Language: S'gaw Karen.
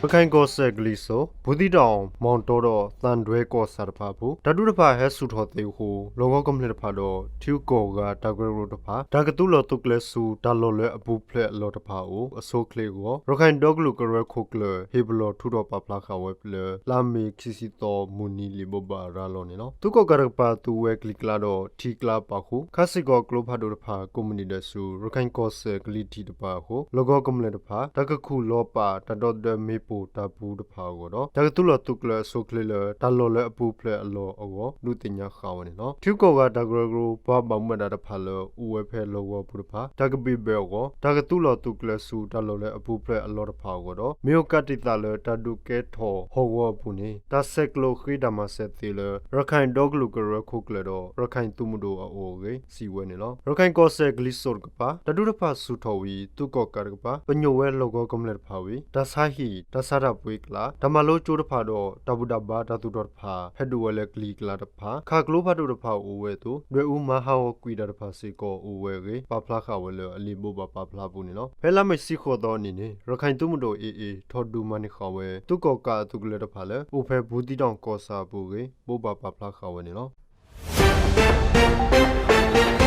ရခၢၣ်ကီၢ်စဲၣ်ကလံၤစိး ဘူးသံးတီၣ် မီၣ်တီဒီး သၣ်ဒွဲကီၢ်ဆၣ်တဖၣ်အပူၤ တၢ်ဒုးတဖၣ်ဟဲဆူၣ်ထီၣ်သ့အဃိ လီၢ်ကဝီၤကမျၢၢ်တဖၣ်ဒီး ထံဂုၤကီၢ်ဂၤတၢ်ကရၢကရိတဖၣ် တၢ်ကသူလီၤသုးကျဲၤဆူ တၢ်လီၢ်လၢအပူၤဖျဲးအလီၢ်တဖၣ်အအိၣ် အဆိအချ့အဂီၢ် ရခၢၣ်ဒီကလုာ်ကရၢခိၣ်ကျၢၢ် ဟ့ၣ်ပလီၢ်ထုးထီၣ်ပာ်ဖျါဃာ်ဝဲလၢ လါမ့ၤခံဆံသီ မုၢ်နံၤလံာ်ဘိးဘၣ်ရၤလီၤန့ၣ်လီၤ. သုးကီၣ်ကးတကပၤသူဝဲကျံၤကျါဒီး ထံကျါပာ်ဃုာ် ခါစ့ၢ်ကီးကျိဖးဒိၣ်တဖၣ် ကိးမုၢ်နံၤဒဲးဆူ ရခၢၣ်ကီၢ်စဲၣ်ကလံၤထံးတပၤအဃိ လီၢ်ကဝီၤကမျၢၢ်တဖၣ် တၢ်ကခူၣ်လီၤပာ် တၢ်ဒီသဒၢမ့ၣ်ပိၢ်တၢ်ပူၤတဖၣ်အဂီၢ်ဒီး တၢ်ကသူလီၤသုးကျဲၤအဆိအချ့လၢ တၢ်လီၢ်လၢအပူၤဖျဲးအလီၢ်အဂီၢ် ဒုးသ့ၣ်ညါဃာ်ဝဲန့ၣ်လီၤ. ထံဂုၤကီၢ်ဂၤတၢ်ကရၢကရိ ပှၤဘၣ်မူဘၣ်ဒါတဖၣ်လၢ အိၣ်ဝဲဖဲလီၢ်ကဝီၤပူၤတဖၣ် တၢ်ကဘံၣ်ဘၢအဂီၢ် တၢ်ကသူလီၤသုးကျဲၤဆူ တၢ်လီၢ်လၢအပူၤဖျဲးအလီၢ်တဖၣ်အဂီၢ်ဒီး မ့ၢ်အိၣ်ကးတံာ်သးလၢ တၢ်ဒုးကဲထီၣ်ဟီၣ်ကဝီၤအပူၤန့ၣ် တၢ်ဆဲးကျိးဃ့တၢ်မၤစၢၤသ့လၢ ရခၢၣ်ဒီကလုာ်ကရၢခိၣ်ကျၢၢ်ဒီး ရခၢၣ်သုးမုၢ်ဒိၣ်အအိၣ်အဂ့ၢ် စံးဝဲန့ၣ်လီၤ. ရခၢၣ်ကီၢ်စဲၣ်ကလံၤစိးတကပၤ တၢ်ဒုးတဖၣ်ဆူၣ်ထီၣ်ဝံၤ သုးကီၣ်ကးတကပၤ ပညိၣ်ဝဲလီၢ်ကဝီၤကမျၢၢ်တဖၣ်ဝံၤ တၢ်ဆါဟံၣ် တၢ်ဆါတၢ်ပှ့ၤကျါ တၢ်မၤလိကၠိတဖၣ်ဒီး တၢ်ဘူၣ်တၢ်ဘါတၢ်သူၣ်ထီၣ်တဖၣ် ဟဲဒိၣ်ဝဲလၢကျံၤကျါတဖၣ် ခးကျိဖးဒိၣ်တဖၣ်အိၣ်ဝဲအသိး ဒွဲၣ်အူမၤဟးဂီၤကွံာ်တၢ်တဖၣ်စ့ၢ်ကီးအိၣ်ဝဲအဂ့ၢ် ပာ်ဖျါဃာ်ဝဲလၢအလံာ်ဘိးဘၣ်ပာ်ဖျါအပူၤန့ၣ်လီၤ. ဖဲလါမ့ၤတဆံဃိးသီအနံၤန့ၣ် ရခၢၣ်သုးမုၢ်ဒိၣ် AA ထီၣ်ဒုးမၤန့ၢ်ဃာ်ဝဲ သုးကီၣ်ကးအသုးကလၢၤတဖၣ်လၢ အိၣ်ဖဲဘူးသံးတီၣ်ကီၢ်ဆၣ်အပူၤအဂ့ၢ် ဘိးဘၣ်ပာ်ဖျါဃာ်ဝဲန့ၣ်လီၤ.